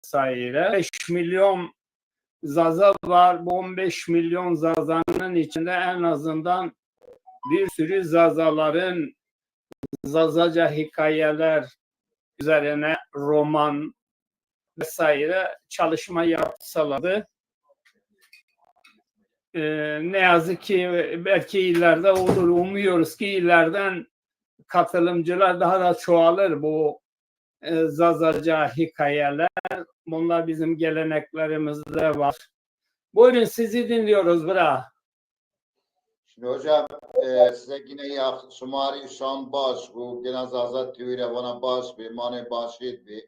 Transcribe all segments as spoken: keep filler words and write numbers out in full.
vesaire. Beş milyon Zaza var. Bu on beş milyon Zaza'nın içinde en azından bir sürü Zazaların Zazaca hikayeler üzerine roman vesaire çalışma yapsalardı. Ee, ne yazık ki belki ileride olur. Umuyoruz ki ileriden katılımcılar daha da çoğalır bu e, Zazaca hikayeler. Bunlar bizim geleneklerimizde var. Buyurun, sizi dinliyoruz bira. Şimdi hocam, e, size yine ya, şumarî şan baş, bu gene Zaza T V re vana baş bê, manê başêd bê.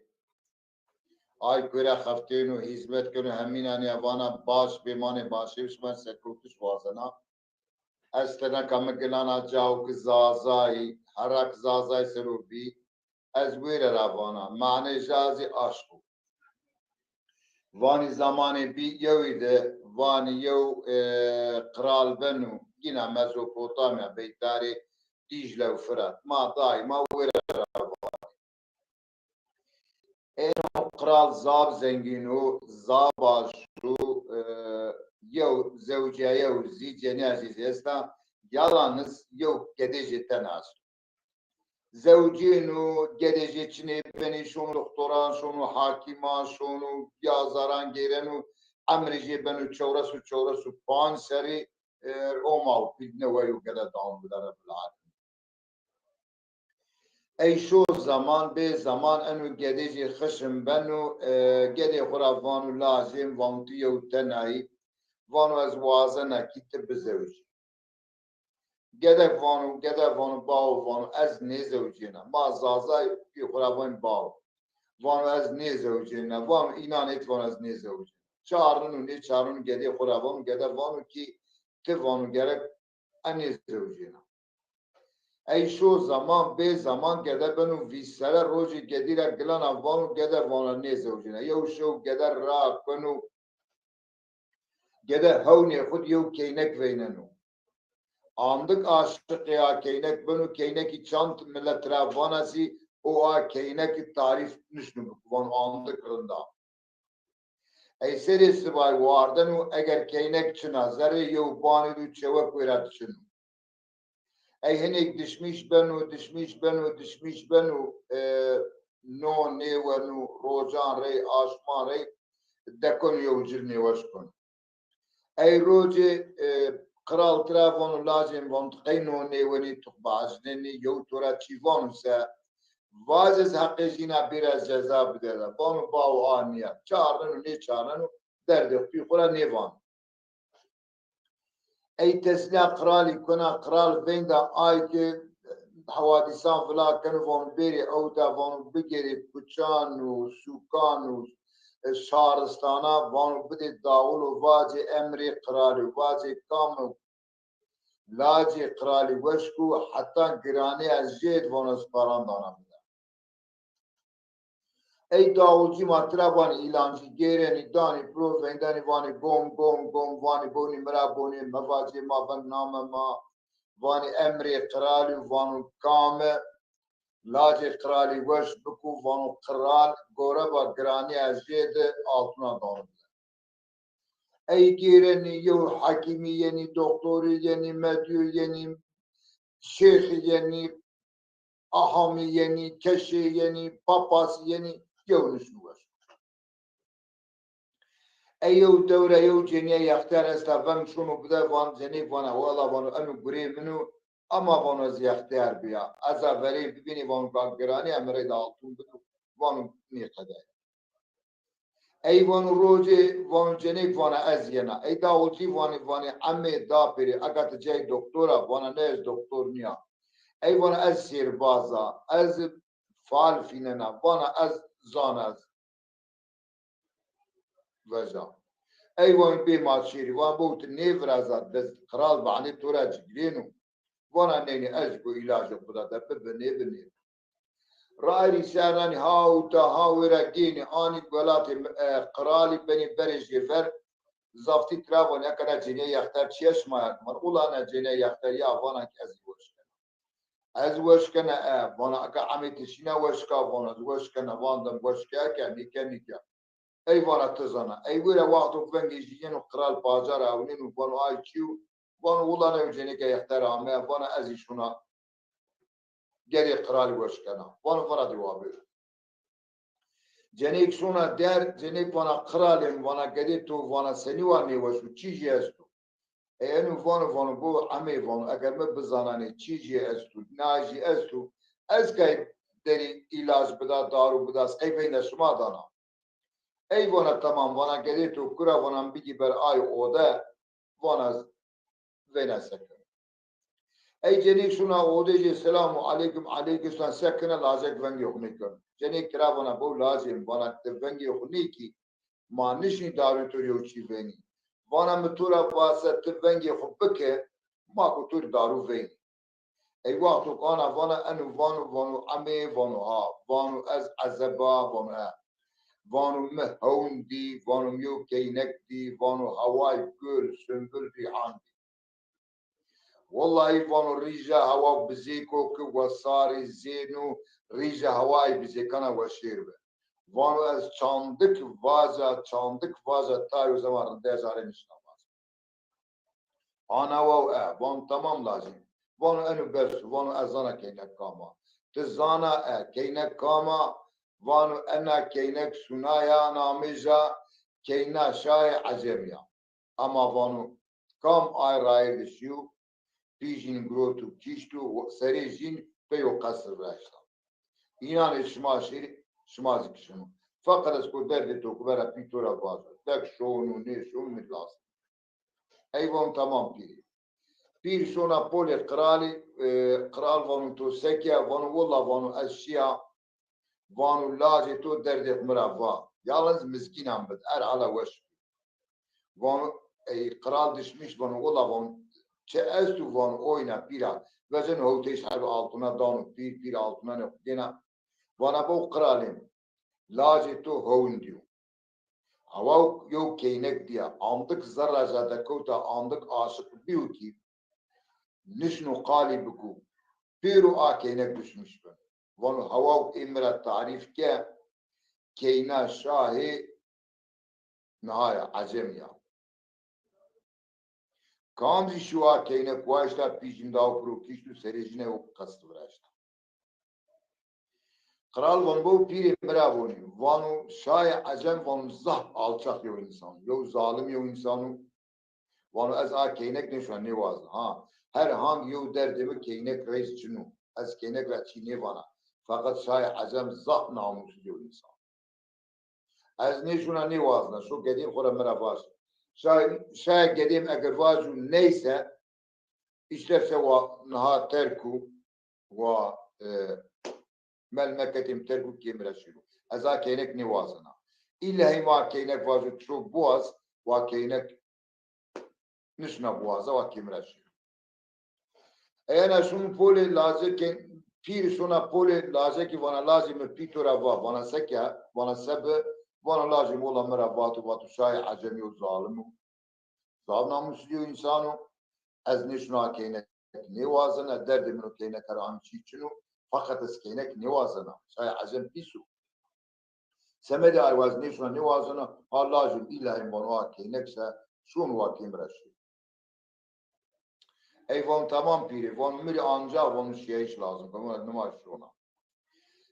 Ay kure xeftêno, hizmet keno, hemînan ya vana baş bê, manê başê bê, şima serkewtiş wazena. Ez teneka mi gilana cawo ki Zazayî, herra ki Zazayî ser o bî, ez wêre ra vana. Manê ja zî aşk o. Vanî zamanê bî yewî de vanî yew, e, qral beno, yîna Mezopotamya, beytarê Dîcle û Firat. Ma daîma wêre ra vanî. Êno qral zaf zengîn o, zaf baş o, e, yew zewcîyaye û zî cenîya zî esta, yalaniz yew gedê jê tena esto. Zewcîno, gedê jê çinê benî, şono doktoran, şono hakîman, şono yazaran gêreno, emrê jê beno çewres û çewres û panc serrî, e, Roma û pîl newe yew gede dano bide Rebil Alemîn. Ey şo zaman bê zaman eno gedê jê xişm beno, e, gedê xwu ra vano lajê mi, vano tu yew tenayî, vano ez wazena kî ti bizewicî. Gedek vano, gede vano, bawo, vano ez nêzewicêna. Ma Zazay pî xwu ra vanî bawo. Vano ez nêzewicêna. Vano înan êt, vano ez nêzewicêna. Çarnino nêçarnino gedê xwu ra vano, gede vano kî ti, vano gerek ez nêzewicêna. Ey şo zaman bê zaman gede beno vîst serre, rojê gedî ra gilana vano, gede vano nêzewicêna. Yew şew gede rakeno, gede hewnê xwu di yew keynek veyneno. Andik aşiqê a keynek beno, keynekî çand milet ra vana zî o a keynekî tarîf nişno biko, vano andik rind a. Ey serê sibayî wardeno, eger keynek çin a, zerrê yew banê di û çewek wêra diçino. Ey hinêk dişmîş beno, dişmîş beno, dişmîş beno, e, no nêweno, rocan rey, aşman rey, dekon yew cil nêweş kon. Ey rocê, e, qral tira vano, lajê mi, vano, tu qey no nêwenî, tu baxijnenî, yew to ra çî vano se, vac ez heqê jîna bîra ceza bidera. Vano, bawo, a nîya. Çarneno, nêçarneno, derdê xwu pî xwu ra nêvano. Ey teslîya qralî kena, qral veynda ay ke hewadîsan vila keno, vano bêrê ewta, vano bigêrê kuçan û sûkan û, e, şaristana, vano bidê dawul û vacê emrê qralî, vacê kam o lajê qralî weş ko, heta giranîya jêd, vano ez paran dana bide. Ey dawulcî ma tira vanî îlancî, gêrenî danî piro, veyndena vanî gom, gom, gom, vanî bonî mi ra bonê, mevacê, ma veng name ma, vanî emrê qralî, vano kam e, lajê qralî weş biko, vano qral goreba giranîya jê de altuna dano bide. Ey gêrenî yew hekîmî yenî, doktorî yenî, medyo yenî, şêxî yenî, ahamî yenî, keşê yenî, papasî yenî, yew nişno weş. Ey yew dewre yew cenîye yextiyar esta, veng şono bide, van cenîk vana, wela vano eno gurê min o, ama vano ez yextiyar bîya. Ez a verê bibînî, vano ka giranî, em reyde altun bido, vano nêqede. Ey vano rocê, vano cenêk vana ez yena. Ey dawulcî vanî, vanî emê dapêrê, eka ti cayê doktor a? Vana ne, ez doktor nîya. Ey vana ez sêrbaz a, ez fal fînena, vana ez zana, ez veja. Ey vanî bê ma şêrî, vana bo ti nêviraza, dest qral vanê to ra ci girên o. Vana nê nê, ez go îlajê xwu da de, bibi nêbi nêbi. Rayîrî ser nanî ha û ta ha wêra gênî anî welatê, e, qralî benî berê jêver, zaftî tira vanî eka na cenîye yexter çîye şima ya? Vana ula na cenîye yexter ya, vana ki ez weş kena. Ez weş kena, e, vana eka emê ti şîna weş ka? Vana ez weş kena, van dem weş ke, ke nîke, nîke. Ey vana ti zana. Ey wêre wexto vengê jî yeno qral paca ra ewnêno, vano ay çi yo? Vano wila neyo cenêke yexte ra ame, vana ez zî şona gedê qralî weş kena. Vano vira dê wa bêro. Cenêk şona der, cenêk vana qralê mi, vana gedê to, vana senî wa nêweş o, çî jî esto. Ey eno vano, vano bo emê, vano eger mi bizananê çî jî esto, na jî esto, ez kay derî îlac bida, daru bida, ez qey veyna şima dana. Ey vana tamam, vana gedê to kura, vana mi bigî ber ay ode, vana veyna seke. Ey cenêk şuna odê jê, selamu aleykum, aleykum selam, sekine, lacek vengê xwu nêkeno. Cenêk kira vana bo lacê mi, vana ti vengê xwu nêkî, ma nişnî darû to yew çî venî. Vana mi to ra va se ti vengê xwu bike, ma ku to rê darû veynî. Ey wexto ana vana eno vano, vano emê, vano ha, vano ez ezeba, vano e. Vano mi hewn dî, vano mi yew keynek dî, vano heway gul, sumbul, rîhan dî. Wellahî vano rîja hewa bizêko ki wesarî zêno, rîja hewayî bizêkana weşêr bi. Vano ez çandik vaca, çandik vaca tayo zema rindê ez arê nişna vaca. Ana wa e, vano tamam lacê mi. Vano eno bes o, vano ez zana keynek kam a. Ti zana e, keynek kam a? Vano ena keynek Sunaya namê ja keyna şayê Ecemî ya. Ama vano kam ay rayîr de şîyo, pîjîn girot û kişt û serê jîn pey o qesir viraşta. Înanê şima şêrî, şima zî kişeno. Feqet ez ko derdê to ku vera pî to ra vajo. Dek şono, nêşono, mi lazim. Ey von tamam pîrî. Pîr şona polê qiralî, e, qiral vano to seke, vano willa vano ez şiya, vano lacê to derdê xwu mi ra va. Yalnız mizgînan bid, her hala weş bid. Vano, ey, qiral dişmiş vano willa vano çi esto vano oyna pîra. Veceno hewteyş herbî altuna dano pîr, pîr altuna ne xwu gêna. Vana bo qiralê mi, lacê to hewn dîyo. Awa yew keynek dîya, andik zerra ja dekewta, andik aşiq bîyo kî nişno qalî biko. Pêro a keynek dişmiş bi. Vano hewa ê mi ra tarîf ke, keyna şahê niha ya, Ecemî ya. Kam zî şiwa keynek waşta, pîjîn daw piro kişt û serê jîne û qest viraşta. Qral von bo pîrê mi ra vonî. Vano şayê Ecem vano zaf alçaq yew însan o. Yew zalim yew însan o. Vano ez a keynek nêşona nêwazna. Ha, her hang yew derdê mi keynek reyz çin o. Ez keynek ra çî nêvana. Feqet şayê Ecem zaf namusîz yew însan o. Ez nêşona nêwazna, şo gedê xo ra mi ra vaj. Şay-, şayê gedê mi eger vajo neyse, îşte se wa niha terk o, wa, e, melmeketê mi terk o, kê mi ra şiro. Ez a keynek nêwazena. Îlla heyma keynek vajo ço biwaz, wa keynek nişna biwaza, wa kê mi ra şiro. Eyena şunu polê lacekê, pîrî şuna polê lacekî vana lacê mi pî to ra va, vana seke, vana se bi, vana lacê mi wila mi ra vato, vato şayê Ecemî yo zalim o. Zaf namusîz yo însan o. Ez nêşuna keynek nêwazena, derdê min o keynek ra an çî çin o. Feqet ez keynek nêwazena. Şayê Ecem pîs o. Semedê ay waz nêşuna nêwazena, ha lajim îlla hên vano a keynek se, şono wa kêm ra şî. Ey von tamam pîrê, von mi rê anca von şiyayîş lazim, von ez nima şona.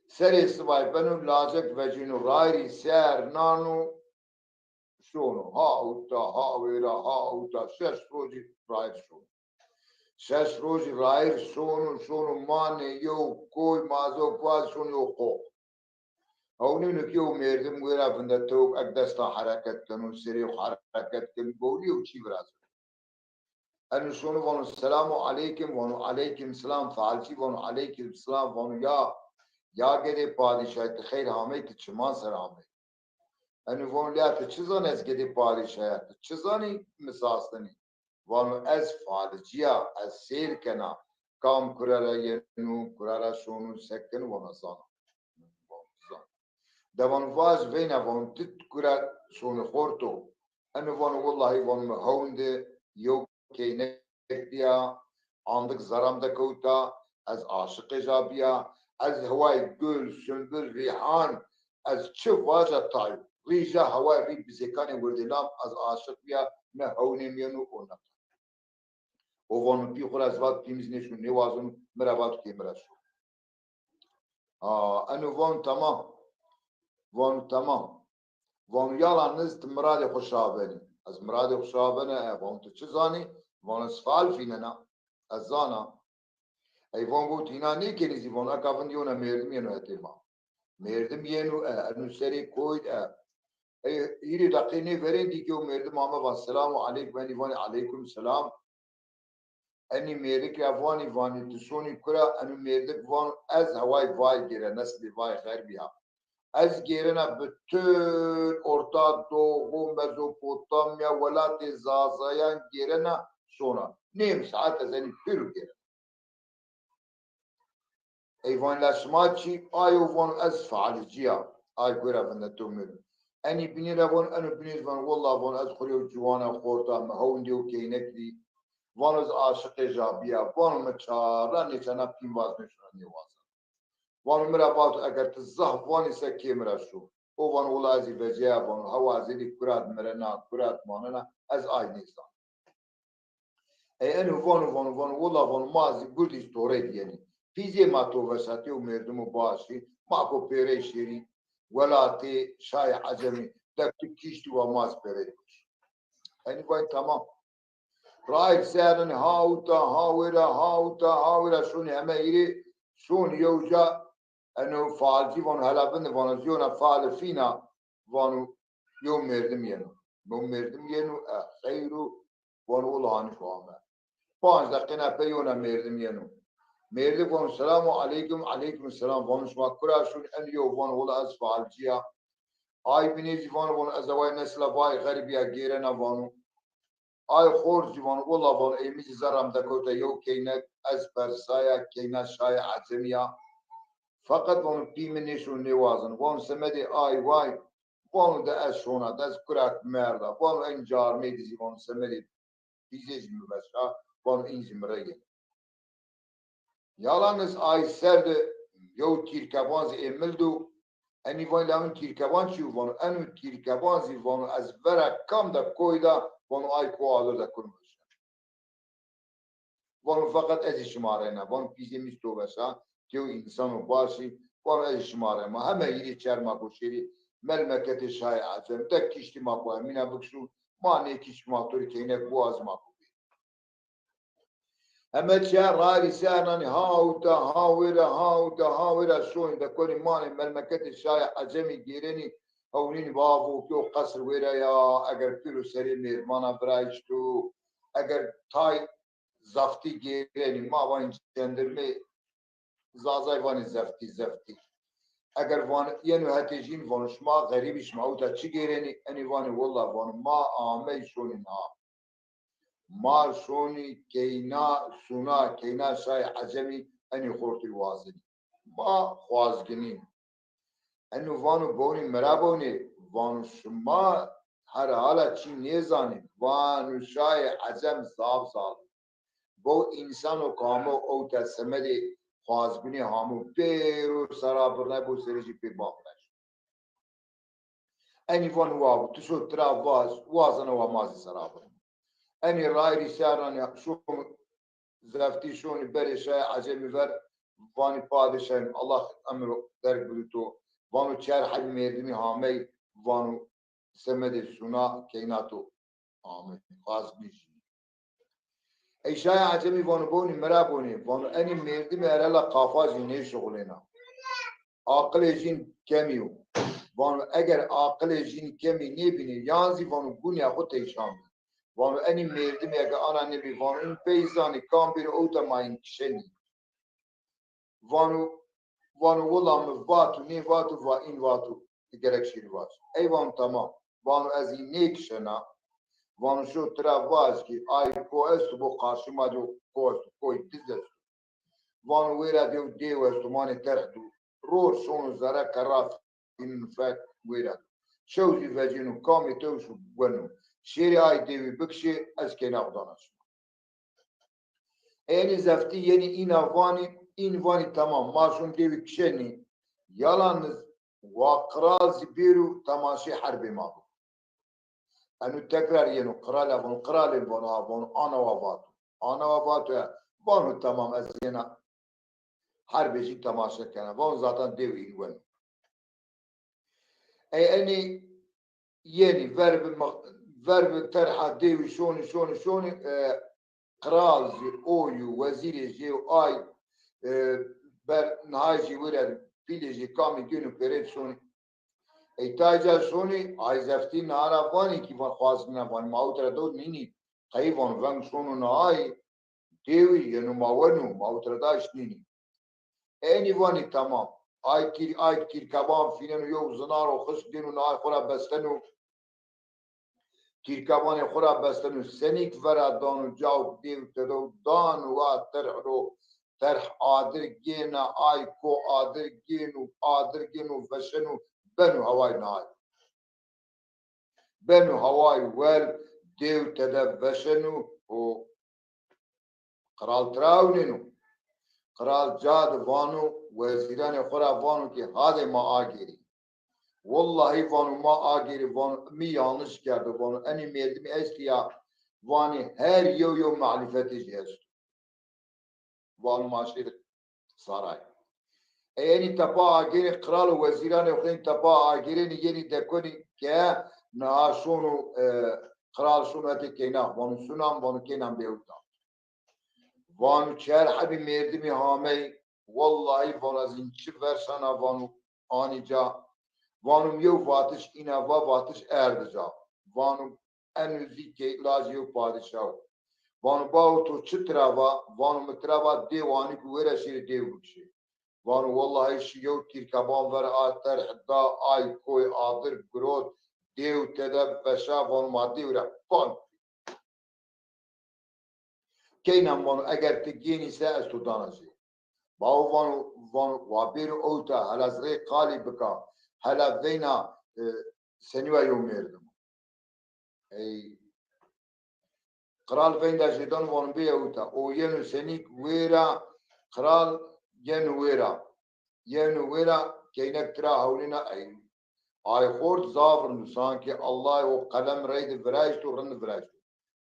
Serê sibay beno lacek vecîno rayîrî ser nano şono. Ha uta, ha wêra, ha uta, şeş rojî rayîr şono. Şeş rojî rayîr şono, şono manê yew koy, mazo kuaz şono yew qox. Ewnîno ki yew merdim wêra vinde tewk ek desta hereket keno, serê xo hereket keno, bowlî yew çî virazeno. Eno şono vano selamu aleykum, vano aleykum selam, fealçî vano aleykum selam, vano ya, ya gedê padîşay, ti xeyr hamey, ti çiman ser amey. Eno vano lea ti çi zanî ez gedê padîşay a, ti çi zanî mi sas tenî? Vano ez falcî ya, ez seyr kena. Kam kure ra yeno, kure ra şono, se keno, vano zana. De vano vaj veyna, vano ti kure şono xorto. Eno vano wellahî vano mi hewn di yew keynek dîya, andik zerra mi de kewta, ez aşiqê ja bîya, ez hewayê gul, sumbul, rîhan, ez çi vaja tay o. Rîja heway rî bizêkanê wirdêlam, ez aşiq bîya, mi hewnê mi yeno, o nata. O vano pî xwu ra ez vat pî mi zî nêşo nêwazeno, mi ra vato kê mi ra şo. A, eno vano tamam. Vano tamam. Vano yalaniz ti miradê xwu şa benî. Ez miradê xwu şa bena, e, vano ti çi zanî? Vano ez feal fînena. Ez zana. Ey vano go ti hîna nêkenî zî, vano eka vind yewna mêrdim yeno hetê ma. Mêrdim yeno, e, eno serê koy de, e. Ey, hîrê deqê nê verên dî ke o mêrdim ame va selamu aleykum, enî vanî aleykum selam. Enî mêrik ra vanî, vanî ti şonî kura? Eno mêrdik vano ez heway vay gêre, neslê vay xerbî ya. Ez gêrena bütün Orta Doğu, Mezopotamya, welatê Zazayan gêrena şona. Nêm saet ez enî pêro gêrena. Ey vanî la şima çî? Ayo vano ez fealicî ya. Ay gora vindeto mêrdim. Enî binê ra vano, eno binê zî vano willa vano ez xwu rê yew ciwana xorta, mi hewn dê yew keynek dî. Vano ez aşiqê ja bîya. Vano mi çara nêçana pîn vaz nêşona nêwazena. Vano mi ra vato eger ti zaf vanî se kê mi ra şo. O vano willa ez zî vecîya, vano hewa ez êdî kura di mirena, kura di manena, ez ay nêzan. Ey eno vano, vano, vano, willa vano ma zî gurdî torey di yenî. Pîzê ma to veşatî û mêrdimo başî, ma ko pêrey şêrî welatê şayê Ecemî, dek tu kîştî wa ma zî pêrey baş. Enî vay tamam. Raye ser enî ha uta, ha wêra, ha uta, ha wêra şonî heme hîrê, şonî yew ca. Eno fealcî vano hela vinde, vano zî yewna feale fîna, vano yew mêrdim yeno. Yew mêrdim yeno, e, xeyr o, vano willa hanî xo ame. Panc deqêna pey yewna mêrdim yeno. Mêrdim vano selamu aleykum, aleykum selam. Vano şima kura şonî? Eno yew vano willa ez fealcî ya. Ay binê zî vano, vano ez heway nesla vay xeribî ya gêrena vano. Ay xor zî vano willa vano ey mi zî zerra mi dekewta yew keynek, ez persaya keyna şayê Ecemî ya. Feqet vano pî mi nêşo nêwazeno. Vano semedê ay way, vano de ez şona, de ez kurak merda. Vano en carmê di zî vano semedê pîzê zî mi veşa, vano în zî mi reyê. Yalaniz ay ser de yew tîrkeban zî ê mil do. Enî vanî la in tîrkeban çi yo? Vano eno tîrkeban zî vano ez vera kam de koy de, vano ay ko adir de kuno veşa. Vano feqet ez zî şima reyna. Vano pîzê mi zî to veşa, ti yew însano baş î. Vano ez zî şima reyna. Ma heme hîrê çer ma ko şêrî melmeketê şayê Ecem. De kîştî ma ko hemîna bikişo, ma nêkîşt ma to rê keynek biwaz ma ko bê. Heme çîya rayîrî ser nanî ha uta, ha wêra, ha uta, ha wêra şonî de konî manê melmeketê şayê Ecemî gêrenî, hewnînî va vo pîyo qesr wêra ya, eger pîro serê mêrmana virayîşto, eger tay zeftî gêrenî, ma vanî cendirmê Zazay vanî zeftî, zeftî. Eger vanî yeno hetê jîn vano şima xerîbî, şima uta çi gêrenî? Enî vanî willa vano ma amey şonî na. Ma şonî keyna suna, keyna şayê Ecemî enî xortî wazenî. Ma xwazginî. Eno vano bonî mira bonî, vano şima herhala çî nêzanî, vano şayê Ecem zaf zaf. Bo însano kamo ewta semedê xwazgunî hamo pêro sera birnay bo serê jî pê bafreş. Enî vano wa tu şo tira vaz, wazena wa ma zî sera beno. Enî rayîrî ser nanî şo zeftî şonî berê şayê Ecemî ver, vanî padişahîm, Allah emir derg bido to. Vano çer heb mêrdimî hamey, vano semedê suna keyna to amey. Xwazginî jî. Ey şayê Ecemî vano bonî mira bonî, vano enî mêrdimî herhala qafa jî nêşuxulêna. Aqilê jîn kemî yo. Vano eger aqilê jîn kemî nêbînî, yan zî vano gunîya xwu teyşan bî. Vano enî mêrdimî eke ana nêbî, vano în pey zanî kam bêro ewta ma în kişenî. Vano, vano wila mi vato, nêvato, va în vato, ti gerek şêrî vaj. Ey vano tamam. Vano ez în nêkişena. Vano şo tira vaj kî ay ko esto bo qarşî ma de ko esto, koy diz esto. Vano wêra de yew dêw esto, manê terx do. Ror şono zere qerra fînin fek wêra do. Şew zî vecêno, kamê tewş o weno. Şêrê ay dêwî bikişê, ez keyna xwu dana şima. Enî zeftî yenî îna vanî, în vanî tamam, ma şon dêwî kişenî. Yalaniz Wa qral zî bêro temaşê herbê ma bo. Eno tekrar yeno, qrale vano, qralê vano, ha vano, ana wa vato. Ana wa vato ya, vano tamam, ez yena herbê jî temaşe kena. Vano zaten dêw î weno. Ey enî yenî ver bi ma-, ver bi terha dêwî şonî, şonî, şonî, e, qral jî o yo, wezîrê jî yo, ay, e, ber nihay jî wira pîlê jî kamî gêno pêrê şonî. Ey tay ca şonî, ay zeftî nara vanî kî van xwazîna vanî, ma ewt ra do nînî. Qey vano veng şono nihay, dêwî yeno ma weno, ma ewt ra da eşt nînî. Enî vanî tamam. Ay tîr-, ay tîrkeban fîneno, yew zinar o xişk dêno, nihay xwu ra besteno. Tîrkebanê xwu ra besteno, senîk vera dano, cawk dêw tedo dano, wa terh ro, terh adir gêna, ay ko adir gêno, adir gêno, veşeno, beno haway nihay. Beno haway wel, dêw tede veşeno û qral tira ewnêno. Qral ca de vano, wezîranê xwu ra vano ki hadê ma agêrî. Wellahî vano ma agêrî, vano mi yanlış kerdo, vano enî mêrdimî estî ya, vanî her yew yew malîfetê jî esto. Vano ma şêrî saray. Ey enî tepa agêrê qral û wezîranê xwu ên tepa agêrênî yenî dekonî ke niha şono, e, qral şono hetê keyna, vano sunan, vano keynan bêewta. Vano çer hebî mêrdimî hamey, wellahî vano ez în çi ver şana vano anî ca. Vano mi yew vatiş îna va, vatiş erdi ca. Vano eno zî key lajê yew padîşah o. Vano bawo to çi tira va? Vano mi tira va dêw anî ku wêra şêrê dêw bikişê. Vano wellahî şî yew tîrkeban ver a terh da ay koy adir girot, dêw tede veşa, vano ma dêw ra pan. Keynan vano eger ti gênî se ez to dana jê. Bawo vano, vano wa bêro ewta, hela ez rê qalî bika, hela veyna, e, senî wa yew mêrdim. Ey qral veynda jê dano vano bê ewta. O yeno senîk wêra, qral yeno wêra. Yeno wêra, keynek tira hewlîna ey. Ay xort zaf rind o, sankî Allay o qelem reyde viraşto, rind viraşto.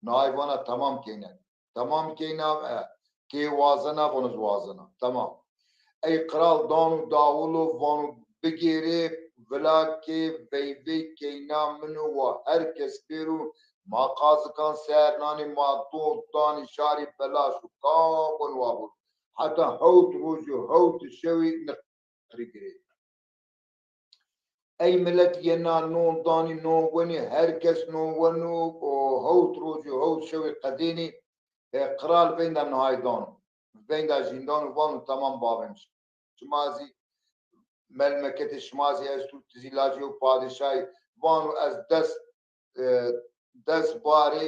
Nay vana tamam keynek. Tamam keyna, e, kê wazena, vano ez wazena. Tamam. Ey qral dano dawilo, vano bigêrê, vila kê, veyvey keyna min o, wa her kes bêro, ma qazikan ser nanê, ma don danî şarî belaş o. Kam bon wa bo. Heta hewt rojî, hewt şewî niqrî girê. Ey milet yena non danî, non wenî, her kes non weno û hewt rojî, hewt şewî qedênî, e, qral veynda nihay dano. Veynda jîndan û vano tamam bavên şima zî, melmeketê şima zî esto, ti zî lajê yew padîşahî. Vano ez des, e, des barê,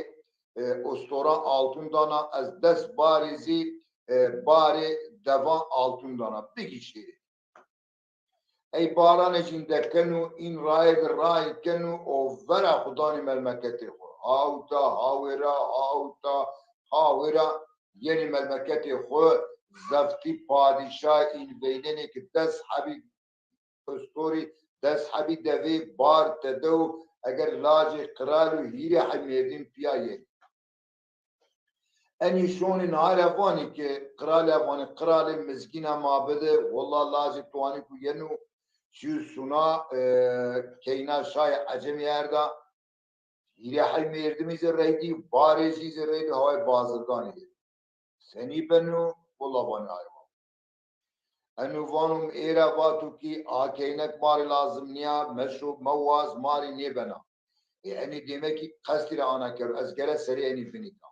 e, ostoran altun dana, ez des barê zî, e, barê devan altun dana. Bigî şêrê. Ey baranê jîn dekeno, în rayê de ray keno û vera xwu danê melmeketê xwu. Hawta, hawêra, hawta, hawêra yenê melmeketê xwu, zeftî padîşah în veynenê ki des hebî pistorî, des hebî devê bar tedew, eger lajê qral û hîrê heb mêrdin pîya yenê. Enî şonî nare vanî ke qrale vanî, qralê mizgîna ma bide, wella lajê tuwanî ku yeno, çîyo suna, e, keyna şayê ecemî erda, hîrê hey mêrdimî zî reydî, barê jî zî reydî, haway bazirganî de. Senî beno, wella vanî ay va. Eno vano mi ê ra vato kî a keynek ma rê lazim nîya, meşo, mewaz, ma rê nêbena. Ê enê dêmekî qestî ra ana kero, ez gere serê enî vinîka.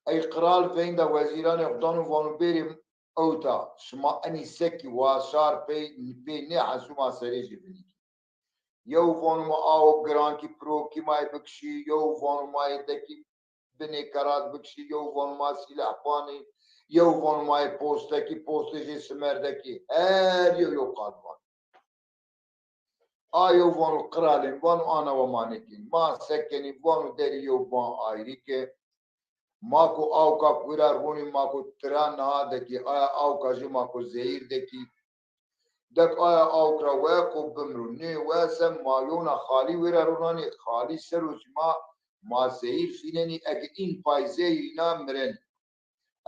Ey qral veynda wezîranê xwu dano vano bêrê ewta, şima enî sekî wa şar pey, pê nêhesû ma serê jî vinîkî. Yew vano ma awo girankî pirokî ma yê bikişî, yew vano ma yê dekî binê kerat bikişî, yew vano ma sîleh banî, yew vano ma yê postekî, postê jê simerdekî, her yew yew qal vanî. A yew vano qiralên, vano ana wa ma nêkên. Ma se kenî, vano derî yew ban ayrî ke. Ma ko awka kura ronî, ma ko tira niha dekî, aya awka jê ma ko zehîr dekî. Dek aya awk ra we ko bimro. Nê we se ma yona xalî wêra ronanî, xalî ser o zî ma, ma zehîr fînenî, ege în pay zehîr îna mirenî.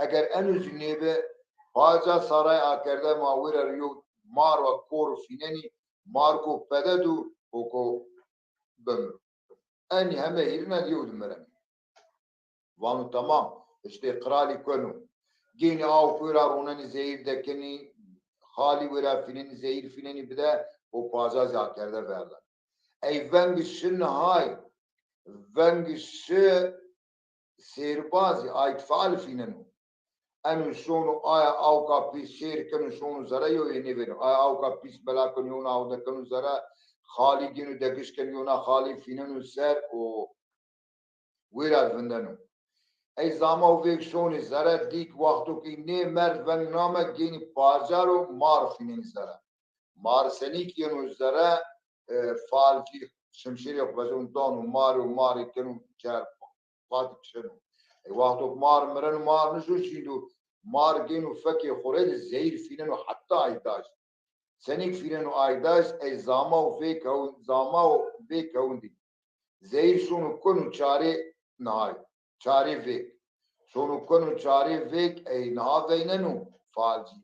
Eger eno zî nêbi, paca saray akerde ma wêra ri yew mar wa kor fînenî, mar ko pede do, o ko bimro. Enî heme hîrina di yew di mirenî. Vano tamam, îşte qralî keno. Gênî aw xo ra ronenî zehîr dekenî, xalî wêra fînenî zehîr fînenî bide, o paca zî akerde verda. Ey veng şi nihay, veng şi sêrbazî, ay faal fîneno. Eno şono aya awka pîs sêr keno, şono zere, yo ê nêvêno. Aya awka pîs bela keno, yona aw de keno zere, xalî gêno degiş keno, yona xalî fîneno ser o wêra vindeno. Ey zama û vêk şonê zere, dîk wexto ki nê merd veng name, gênî paca ro mar fînenî zere. Mar senîk yeno zere, e, falcî şimşêrê xo veceno dano marê û marê keno cer, qat kişeno. Ey wexto ki mar mireno, mar nişo şîndo, mar gêno fekê xo rê de zehîr fîneno heta ay daj. Senîk fîneno ay daj, ey zama û vêk hewn-, zama û vêk hewndî. Zehîr şono keno çarê nihay, çarê vêk. Şono keno çarê vêk, ey niha veyneno falcî.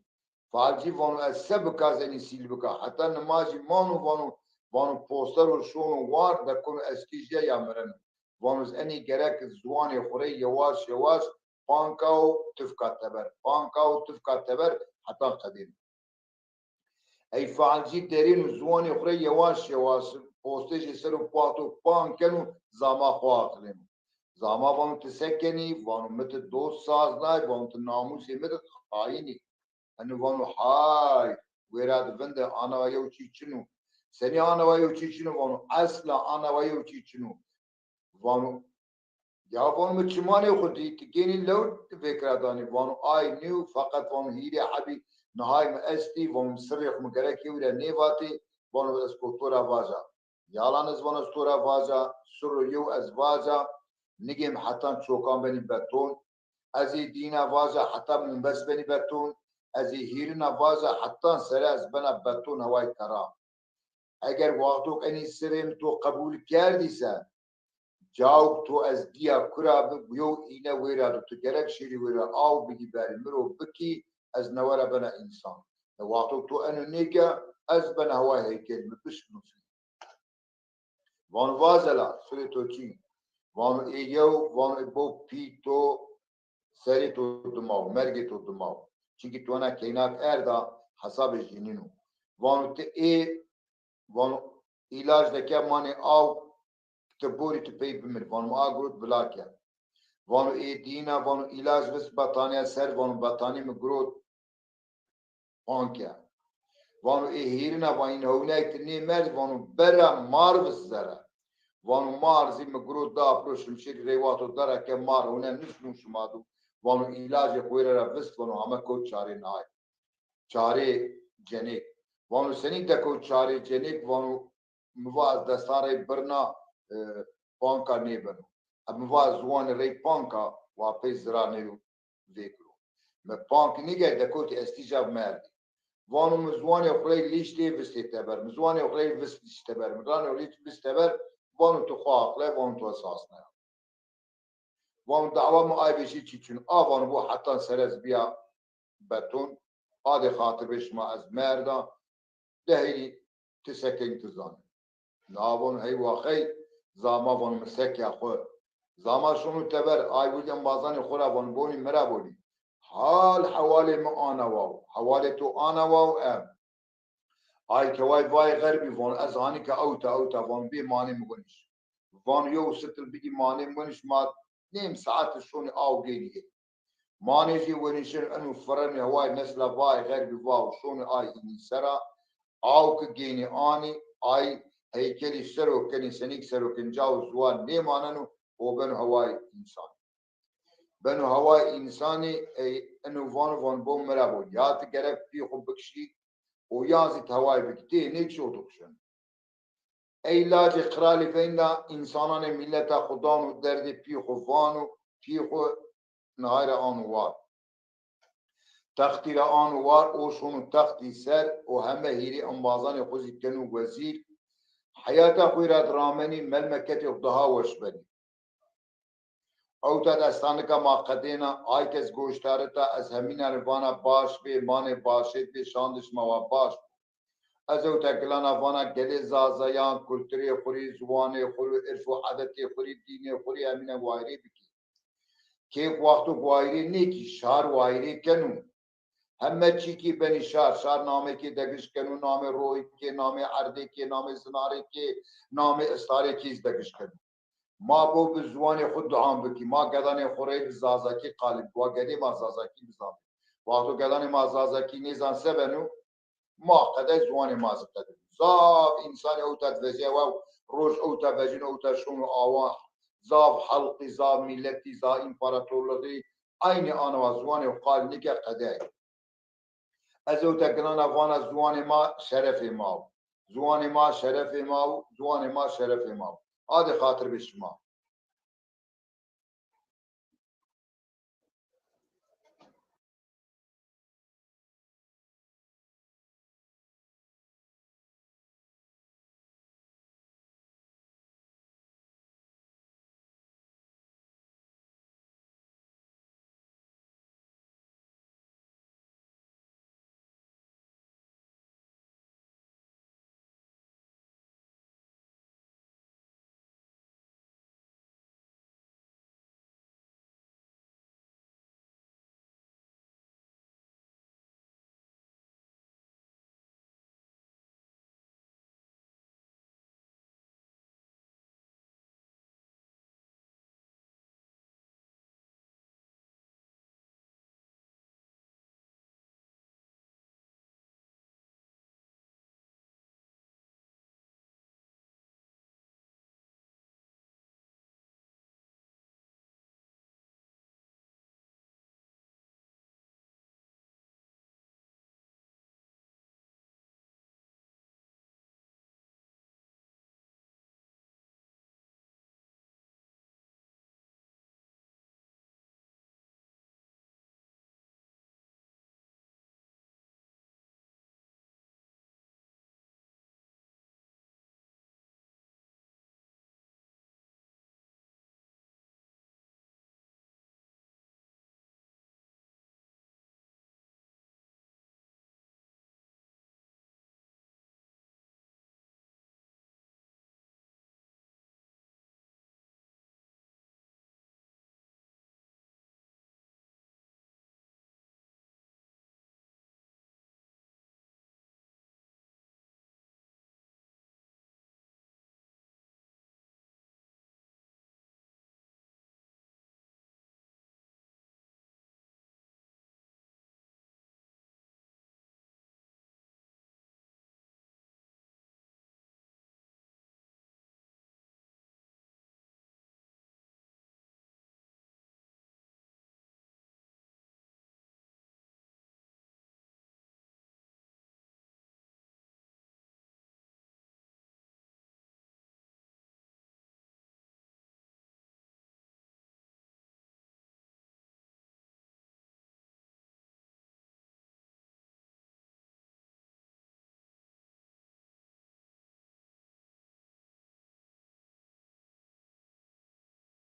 Falcî vano ez se bika ez enî sîl bika. Heta nimajî mano vano, vano poster o şono war, de keno ez kî jîya ya mireno. Vano ez enî gerek ziwanê xo rê yewaş yewaş panka û tifka teber, panka û tifka teber heta qedêno. Ey falcî derêno ziwanê xo rê yewaş yewaş postejê ser o pato pan keno, zama xo aqilêno. Zama vano ti se kenî? Vano mi ti dost saz nay, vano ti namûsê mi di xayîn î. Eno vano hay, wêra di vinde, ana wa yew çî çin o. Senî ana wa yew çî çin o? Vano esla ana wa yew çî çin o. Vano, ya vano mi çimanê xo dî, ti gênî lew vêkira danî. Vano ay nîyo, feqet vano hîrê hebî nihay mi estî, vano mi sirrê xo mi gerek yew ra nêvatê, vano ez ko to ra vaja. Yalan ez vano ez to ra vaja, sirro yew ez vaja, nigêm hetan çokan benî beton, ez ê dîna vaja heta mombes benî beton, ez ê hîrina vaja hetan sere ez bena beton heway tera. Eger wextok enî sirê mi to qebûl kerdî se, cawk to ez dîya kura bi, yew îne wêra do, ti gerek şêrî wêra aw bigî berî, mi ro bikî, ez newe ra bena însan. E, wextok to eno nêke, ez bena heway heykel, mi bişkino fî. Vano vaze la, sirê to çi? Vano ê yew, vano ê bo pî to, serê to dimaw, mergê to dimaw. Çimkî to ena keynak erda, hesabê jî nîno. Vano ti ê, vano îlac de ke manê aw, ti borî ti pey bimir. Vano mi a girot bila ke. Vano ê dîna, vano îlac vist betanîya ser, vano betanî mi girot, pan ke. Vano ê hîrina, va în hewnay ti nêmerd, vano bera mar vist zere. Vano mar zî mi girot da piro şimşêrî rey wexto dera ke mar hewne nişino şima do. Vano îlacê xo wêre ra vist, vano heme kewt çarê nihay. Çarê cenêk. Vano senî dekewt çarê cenêk? Vano mi va ez destan rey birna, e, panka nêbeno. E, mi va ez ziwanê rey panka, wa pey ziranê yo vêkiro. Mi pank nîger, dekewtî estîja merdî. Vano mi ziwanê xo rey lîş dê vistê teber. Mi ziwanê xo rey vist lîş teber. Mi ranê xo rey vist teber, vano tu xo aqile, vano tu esas naya. Vano dawa mi ay vêşî çî çin. A vano bo hetan sere ez bîya beton. Adê xatir bê şima ez merda. De hênî ti se kenî ti zanî. Na vano hey wa xey, zama vano mi se ke xo. Zama şono teber, ay vûrd embazanê xo ra vano bonî mi ra bonî. Hal hewalê mi ana waw. Hewalê to ana waw em. Ay keway vay xerbî, vano ez hanî ke ewta ewta, vano bê manê mi winîş. Vano yew sitil bigî manê mi winîş, ma nêm saet şonî aw gênî ê. Manê jê winîşin, eno firenê heway mesela vay xerbî vaw, şonî ay înî sera, aw ki gênî anî, ay heykelî sero kenî, senîk sero kenî, cawo ziwan nêmaneno, o beno heway însan. Beno heway însanî, ey eno vano, vano bo mi ra bo. Ya ti gerek pî xo bikişî û ya zî ti heway bikî. Tê nê çi o dikişin. Ey lacê qralî veynda însananê mîleta xo dano derdê pî xo vano, pî xo nihay ra ano war. Textî ra ano war, o şono textî ser û heme hîrê embazanê xo zî keno wezîr. Heyata xo ra di ramenî, melmeketê xo daha weş benî. Ewta destanika ma qedêna, ay kes goştarita, ez hemînan rê vana baş bê, manê başêt bê, şandiş ma wa baş bo. Ez ewta gilana vana gelê Zazayan kulturê xo rê, ziwanê xo rê, irf û edetê xo rê, dînê xo rê hemînan wayirê bikî. Kêk wexto wayirê nêkî, şar wayirê keno. Heme çîkî benî şar, şar namekê degiş keno, namê royêkê, namê erdêkê, namê zinarêkê, namê istarêkê zî degiş keno. Ma bo bi ziwanê xo duan bikî, ma gedanê xo rê bi zazakî qalî bikî, wa gedê ma zazakî bizanbî. Wexto gedanê ma zazakî nêzan se beno, ma qede ziwanê ma zî qede. Zaf însanî ewta di vejîya wa, roj ewta vejîno, ewta şono awa. Zaf xelqî, zaf mîletî, zaf împaratorluğî eynî ana wa ziwanê xo qalî nêke, qede. Ez ewta gilana vana ziwanê ma şerefê ma wo. Ziwanê ma şerefê ma wo, ziwanê ma şerefê ma wo. Adê xatir bê şima.